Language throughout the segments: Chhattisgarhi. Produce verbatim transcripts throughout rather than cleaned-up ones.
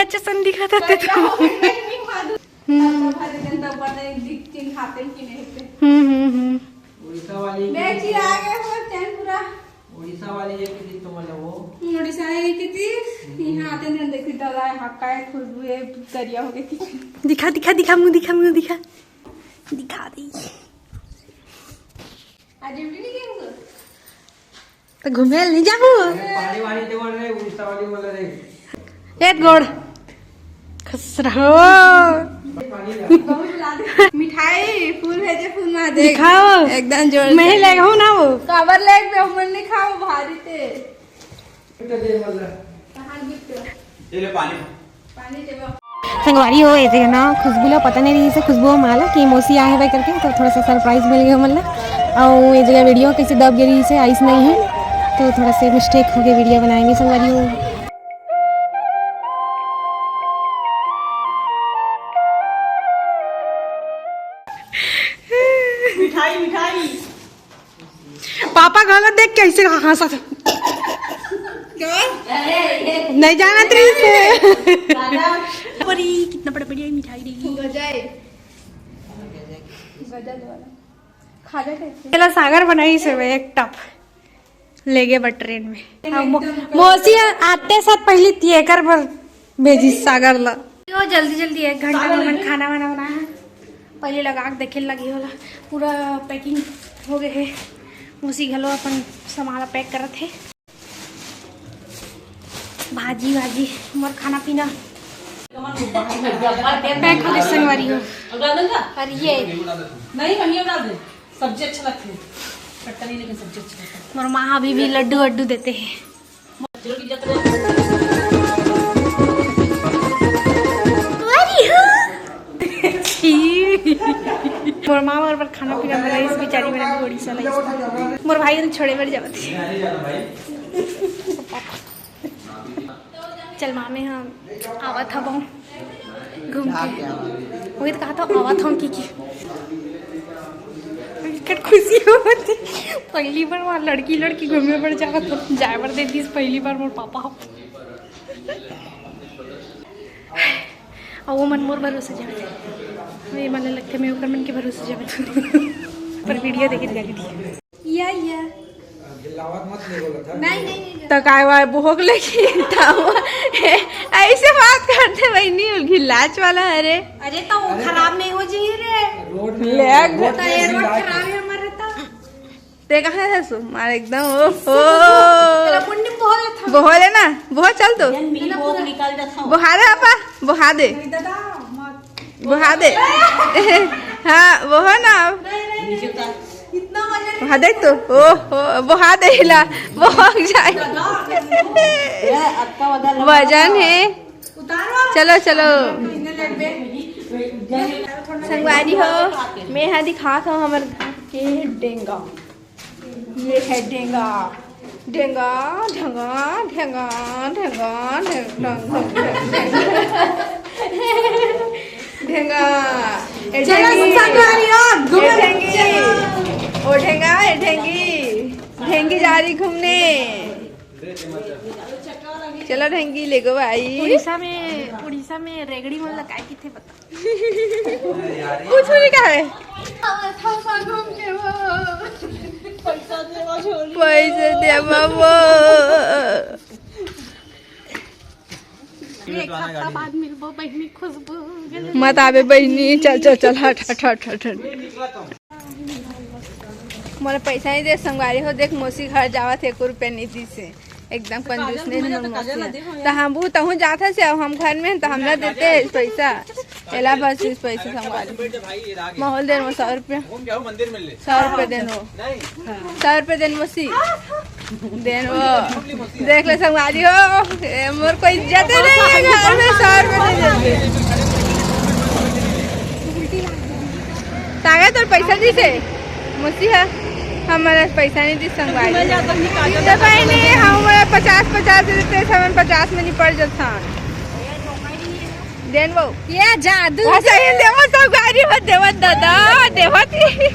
अच्छा सन दिखा था ते तो। हम्म। हम्म, हम्म, हम्म। उड़ीसा वाली मैं की आ गए हो चैन पूरा। उड़ीसा वाली ये कितनी तो मतलब वो। उड़ीसा वाली कितनी? यहाँ आते हैं, देखो दादा, यहाँ का है, खुशबू है, दरिया हो गई थी। दिखा, दिखा, दिखा, मुंह दिखा, मुंह दिखा। दिखा दी। आज ड्यूटी नहीं गए हो? तो घूमे नहीं जाबू। अरे, पानी वानी दे बोल रहे, उड़ीसा वाली बोल रहे। एक गोड़। खुश रहो। पानी ला। मिठाई, फूल भेजे, फूल महादेव। दिखाओ। एकदम जोर मैं से। ले हूँ ना वो। काबर ले गए, मन नहीं खाओ, भारी थे। ये ले पानी। संगवारी हो, ये जगह ना खुशबू ला पता नहीं रही से, खुशबू माला कि मौसी आए हुए करके, तो थोड़ा सा सरप्राइज मिल गया मतलब। और ये जगह वीडियो कैसे दब गई से आइस नहीं है, तो थोड़ा से मिस्टेक हो गया वीडियो बनाएंगे संगवारी हो। मिठाई, मिठाई। पापा घलो देख कैसे हंसत हे। नहीं जानत रही से। परी, कितना बड़ा बढ़िया मिठाई रही। गजाई। गजा दो वाला। खा जा कैसे? पहला सागर बनाई से वे एक टप। ले गए बा ट्रेन में। अब मो-, मौसी आते साथ पहली तिएकर पर भेजी सागर ला। यो जल्दी जल्दी एक घंटा में हमन खाना वाना बनाए हैं। पहले लगा के देखे लगी होला, पूरा पैकिंग हो गए है। मौसी घलो अपन सामान पैक करत है। भाजी वाजी, मोर खाना पीना पैक हो गए संगवारी हो। और ये नहीं, हम ये डाल दे। सब्जी अच्छा लगता है, खट्टा नहीं, लेकिन सब्जी अच्छा लगता है। मोर माँ अभी भी लड्डू वड्डू देते हैं। छी। मोर माँ मोर पर खाना पीना बनाई, इस बेचारी मेरा भी बड़ी सा लगी। मोर भाई ने छोड़े बर जावत है। चल मामे, हम आवत हबो घूम के। वही तो कहा था, आवत हम की की। इनकर खुशी होती। पहली बार वहाँ लड़की लड़की घूमे बर जावत हो, जाए बर दे दीस पहली बार मोर पापा। और वो मन मोर भरोसे जावत है, ये मन लगते मैं ओकर मन के भरोसे जावत हूँ। पर वीडियो देखे जाके ठीक। या, या। नहीं, नहीं, नहीं। त काय वाय बोहक लेकिन ताऊ ऐसे बात करते बहिनी, घिल्लाच वाला। अरे, अरे तो वो खराब नहीं हो जी रे। रोड में ले आ। रोड तो ये रोड खराब है हमारे तो। ते कहाँ है सु? मार एकदम, ओहो। तेरा मुंडी में बोहल था। बोहल है ना? बोहल चल तो। निकल जाता हूँ। बोहा दे आपा, बोहा दे। नहीं दादा, मत। बोहा दे। हाँ, बोहा ना अब। नहीं, नहीं, नहीं। इतना वजन। बोहा दे तो। ओहो, बोहा दे हिला। बोहा जाए। दादा, ये अक्का वजन लगा वजन था। है। उतारो। चलो, चलो। इतने लग गए। संगवारी हो, मैं यहाँ दिखात हूँ हमर घर के डेंगा। ये है डेंगा, डेंगा, ढंगा, ढंगा, ढंगा, ढंगा, ढंगा। ए चलो, ढेंगी, संगवारी हो, ए घूमने ढेंगी, चलो। ओ ढेंगा, ए ढेंगी, ढेंगी जा रही घूमने। चलो ढेंगी ले गो भाई। उड़ीसा में, उड़ीसा में रेगड़ी मन लगाए किथे बता। कुछ नहीं कहा है। पैसा दे बाबू। एक हफ्ता बाद मिलबो बहिनी खुशबू। मत आबे बहिनी, चल, चल, चल, हट, हट, हट, हट, हट। मोला पैसा नहीं दे संगवारी हो, देख मौसी घर जावत हे, एको रुपया नहीं दी से। एकदम कंजूस नहीं है मोर मौसी। तो हम वो तहूँ जात हस, अब हम घर में हैं, तो हम ना देते हैं पैसा। एला बस इस पैसे संभाल। माहौल देन वो सौ रुपया। सौ रुपया देन वो। सौ रुपया देन वो सी। देन वो। देख ले संगवारी हो, ए, मोर कोई इज्जत नहीं है घर में, सौ रुपया दे देते। तागा तोर पैसा दिसे? मौसी हा, हमर पैसा नहीं दिस संगवारी। तो भाई नहीं, हम पचास पचास दे देते, हमन पचास में निपट जाता। देन वो। ये जादू। भाषा ही देवत संगवारी हो, देवत दादा, देवत ही।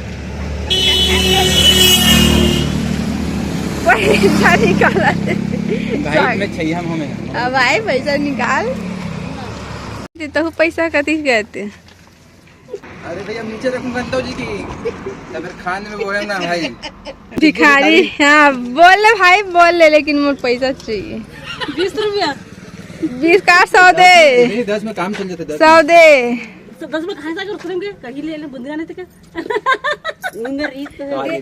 पैसा निकाला। भाई, मैं चाहिए हम हमें। अब भाई, पैसा निकाल। ते तहु पैसा कति गए ते? अरे भैया, नीचे रखूंगा तो जी की, तब फिर खाने में बोले ना भाई। भिखारी, हाँ, बोल ले भाई, बोल ले, लेकिन मोर पैसा चाहिए। बीस रुपया। बीस का सौ दे। नहीं, दस में काम चल जाता, दस सौ में। दे। तो दस में कहाँ से आकर रखेंगे? कहीं ले ले, बुंदिया नहीं तो क्या? उंगर रीत तो है।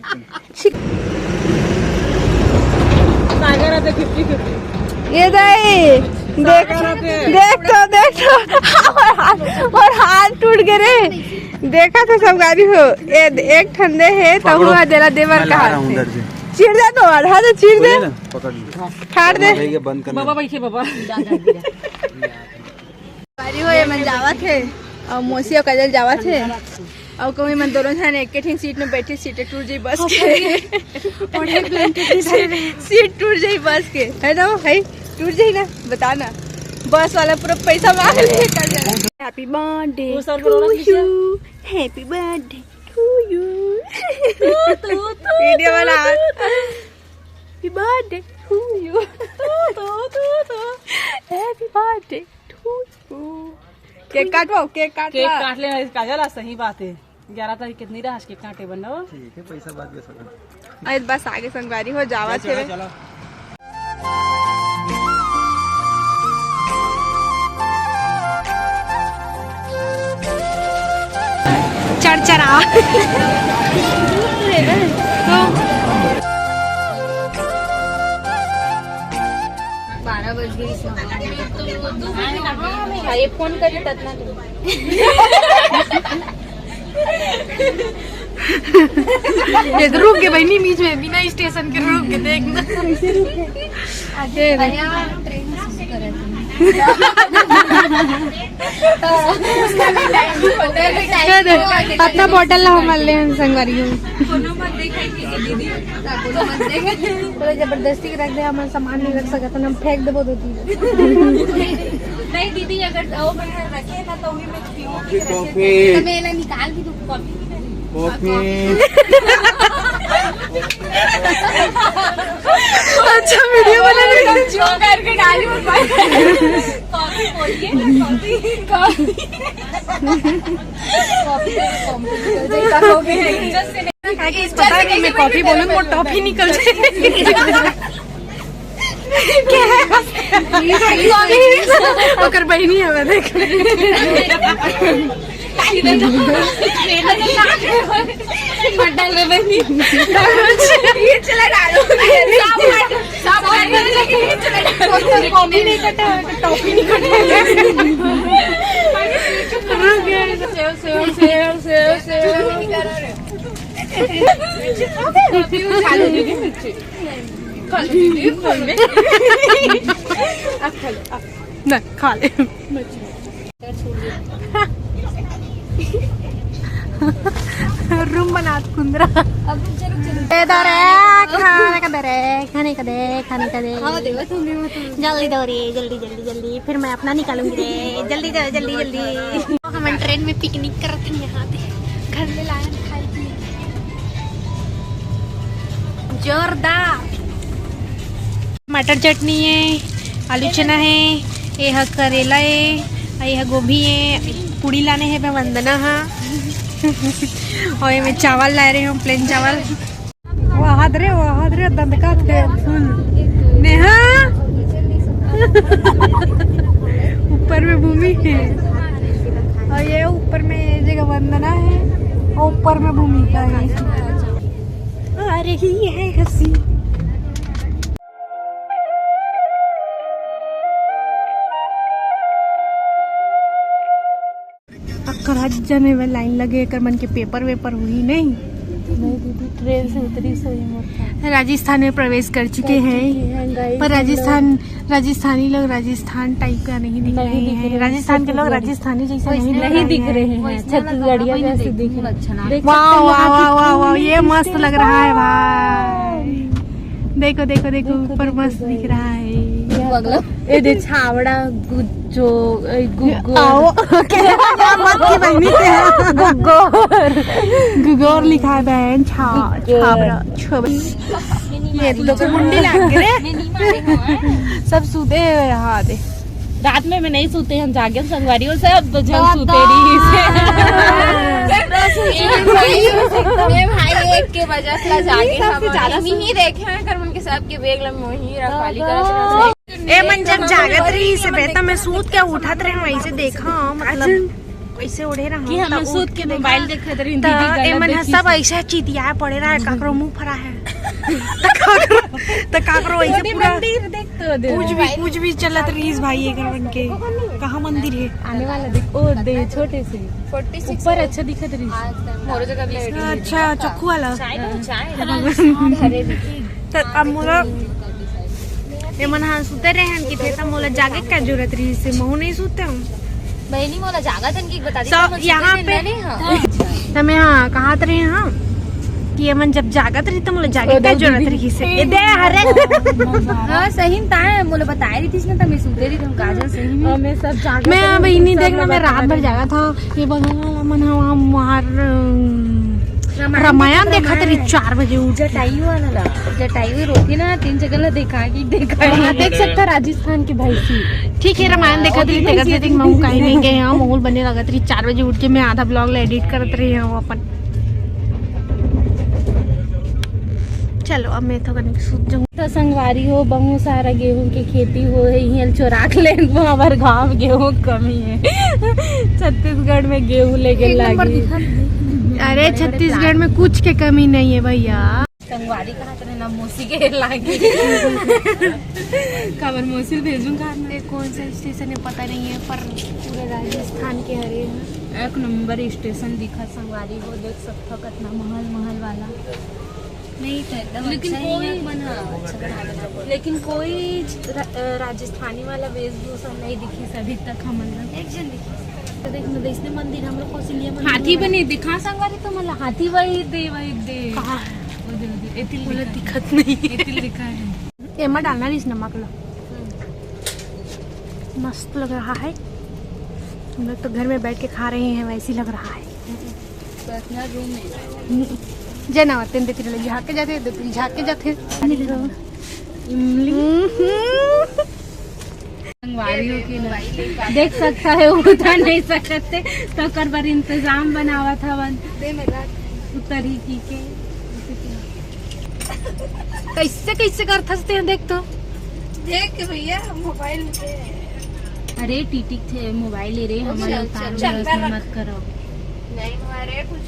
सागर आते फिफ्टी फिफ्टी। ये दाई, देख, देख तो, देख तो, और हाथ, और हाथ टूट गए रे। देखा था सब गाड़ी हो, ए, एक ठंडे है तो पकड़ो। हुआ देला देवर मैं का ला हाथ रहा हूँ से। उधर से। चीर दे तो, आधा तो चीर दे। बोलिए ना, पकड़ लो। फाड़ दे। भैया बंद करना। बाबा बैठे बाबा। गाड़ी हो, ये मन जावत हे, और मौसी और काजल जावत हे, और कोई मन दोनों झन एक ठिन सीट में बैठे, सीट टूट जाई बस के। सीट टूट जाई बस के, है ना भाई? टूट जाई ना, बता ना। बस वाला पूरा पैसा मांग ले काजल। Happy birthday वो सर to बोलो ना, you, happy birthday to you। तू, तू, तू, वीडियो तू, बना। तू, तू। Happy birthday to you। तू, तू, तू, तू। Happy birthday। केक काटवाओ, केक काटवा। केक काट ले काजल, आज सही बात है। ग्यारह तारीख कितनी रहा, आज केक काटे बनो। ठीक है, पैसा बाद में सब। अरे बस आगे संगवारी हो जावा चलो, थे। चलो। चढ़ चढ़ा। तो बारह बज गई। हाँ, ये फोन करी ततना। ये तो रुक के बहनी बीच में, बिना स्टेशन के रुक के देखना। अरे, अरे, ट्रेन से करे थे। अपना बॉटल ला हम ले संगवारी हो। कोनो मत देखे दीदी। बोले, जबरदस्ती के रख दे, हमर सामान नहीं रख सकत, हम फेंक देबो दो तीन। नहीं दीदी, अगर वो मैं रखे ना तो वही में पीऊंगी, रखे कॉफी। तो मैं ना निकाल भी दूँ कॉफी। कॉफी। अच्छा, वीडियो बना रहे हैं। जो करके डाली वो कॉफी बोलिए ना, कॉफी, कॉफी। Coffee, coffee. पता नहीं, मैं कॉफी बोलूँ, वो टॉफी निकल जाए। ओकर बहिनी हवे, देख। मटन में बहिनी। ये चला डालो। सब हट, सब हट। कॉफी नहीं कटा, टॉफी नहीं कटा। रुक गए। सेव, सेव, सेव, सेव, सेव। ना, खा ले। रूम बना कुंदरा। अब रुक जा, रुक जा, रुक जा। दे दो रे, खाने का दे रे, खाने का दे, खाने का दे। हाँ, दे, बस, दे, बस। जल्दी दो रे, जल्दी, जल्दी, जल्दी। फिर मैं अपना निकालूंगी रे। जल्दी दो, जल्दी, जल्दी। हम ट्रेन में पिकनिक करते हैं यहाँ पे। घर में लायन खाई थी। जोरदार। टमाटर चटनी है, आलू चना है, ये ह करेला है, ये ह गोभी है, पूड़ी लाने है मैं वंदना हा। और ये में चावल ला रहे हूँ, प्लेन चावल। वहाद रे, वहाद रे, दंडका थे फूल। नेहा। ऊपर में भूमि है। और ये ऊपर में ये जगह वंदना है। और ऊपर में भूमिका है। आ रही है हंसी। अक्कर आज जने में लाइन लगे, एकर मन के पेपर वेपर हुई नहीं। नहीं दीदी, ट्रेन से उतरी सही मोर था। राजस्थान में प्रवेश कर चुके हैं, पर राजस्थान, राजस्थानी लोग राजस्थान टाइप का नहीं दिख रहे हैं। राजस्थान के लोग राजस्थानी जैसे नहीं दिख रहे हैं, छत्तीसगढ़िया जैसे दिख रहे हैं। वाह, वाह, वाह, वाह, वाह, ये मस्त लग रहा है भाई। देखो, देखो, देखो, ऊपर मस्त दिख रहा है। ये दे छावड़ा गुज्जो, ए, गुग्गो। आओ। मत की बहनी के। गुग्गोर। गुग्गोर लिखा है बहन, छा-, गुग्गोर। छावड़ा, छावड़ा। ये तो मुंडी लाग गए। सब सूते हुए यहाँ दे। रात में मैं नहीं सूते, हम जागे संगवारी हो, सब झन सूते रहिस। मैं भाई एक के बजे ला जागे, हम नहीं देखे हैं, कर मन के सबके बैग ला मोही रखवाली करत रहिस। ए मन जब जागत रहिस हे, त मैं सूत के उठत रहे, वैसे देखा, मतलब वैसे ओढ़े रहा कि हम सूत के मोबाइल देखत रही, त दीदी गलत ए मन ह देखी सब से। ऐसे चितिया पड़े रहा, काकरो मुंह फरा है। त काकरो, त काकरो ऐसे पूरा मंदिर देख तो दे। कुछ भी, कुछ भी चलत रहिस भाई, एकर मन के। कहाँ मंदिर है? आने वाला देख, ओ दे, छोटे से। ऊपर अच्छा दिखत रहिस। मोरो जगह ले। अच्छा, चक्कू वाला। चाय दो, चाय। त अब मोला, ये मन हाँ सुते रहे हैं कि थे, त मोला जागे का जरूरत रहिस हे, महू नहीं सुते हूँ। बहनी मोला जागा थन की बता दी, सब तो यहाँ पे नहीं, हाँ। त मैं हाँ कहत रहे हाँ कि ये मन जब जागत रही त मोला जागे का जरूरत रहिस हे। ए दे हरे। हाँ, सही में ताय मोला बताए रहिस ना, त मैं सुते रही, तुम काजल सही में। मैं सब जागत मैं रही, बहनी सब देख ना, मैं रात भर जागा था। ये बंगाल वाला मन ह वहाँ मार, अम, रामायण रामायण देखत देखत रही रहे। चार बजे उठ के। जटायु वाला ला, जटायु रोके ना, तीन जगह ला देखा कि देखा। हाँ, देख सकता राजस्थान की भैंसी। ठीक है, रामायण देखत रही, देखत रही, महू कहीं नहीं गए। हाँ, माहौल बने लगत रही। चार बजे उठ के मैं आधा ब्लॉग ला एडिट करत रही हूँ अपन। चलो, अब मैं तो कनिक सूत जाऊँ। त संगवारी हो, बहुत सारा गेहूं के खेती हो है, इहाँ चोरा के लेन वो हमारे गांव में गेहूं के कमी है। छत्तीसगढ़ में गेहूं लेके एक नंबर लागी। दिखत है। अरे, छत्तीसगढ़ में कुछ के कमी नहीं है भैया। संगवारी कहाँ करे ना, मौसी के लागी। काबर मौसी भेजूं घर में। ये कौन सा स्टेशन है पता नहीं है, पर पूरे राजस्थान के हरे हैं। एक नंबर स्टेशन दिखा संगवारी हो, देख सकथो कितना महल महल वाला। नहीं तो एकदम लेकिन अच्छा ही कोई है, मन ह अच्छा बना बना बोल। लेकिन कोई र-, अ, राजस्थानी वाला वेशभूषा नहीं दिखी अभी तक हमन ला। एक जन दिखी। तो देख, मैं वैष्णो मंदिर, हम लोग कौशल्या मंदिर हाथी में बने दिखा संगवारी तो मला हाथी वही दे, वही दे। कहाँ है? वो दे, वो दे। एतिल बोला दिखा। दिखत नहीं। एतिल दिखा है। एमा डालना नहीं इस नमक ला। मस्त लग रहा है। हम लोग तो घर में बैठ के खा रहे हैं, वैसे ही लग रहा है। पर्सनल रूम में। जे ना तेन देती रहे, झांक के जाते, देती झांक के जाते। इमली। हम्म। संगवारी हो कि ना? देख सकता है, उठा नहीं सकते, तो कर बर इंतजाम बनावा था वन। दे मेरा। उतरी की के। कैसे, कैसे करथस ते देख तो। देख भैया, मोबाइल पे। अरे टीटी थे मोबाइल ले रे, हमारे चल, उतार चल, दे, चल, ऐसे रख। मत करो। नहीं हमारे कुछ।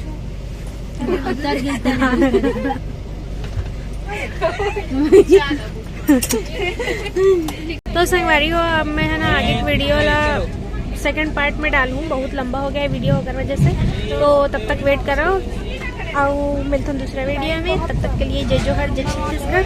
उतर गई, उतर गई। तो संगवारी हो, अब मैं है ना आगे की वीडियो ला सेकंड पार्ट में डालूँ, बहुत लंबा हो गया है वीडियो ओकर वजह से, तो तब तक वेट करो। अउ मिलथन दूसरा वीडियो में, तब तक के लिए जय जोहार, जय छत्तीसगढ़।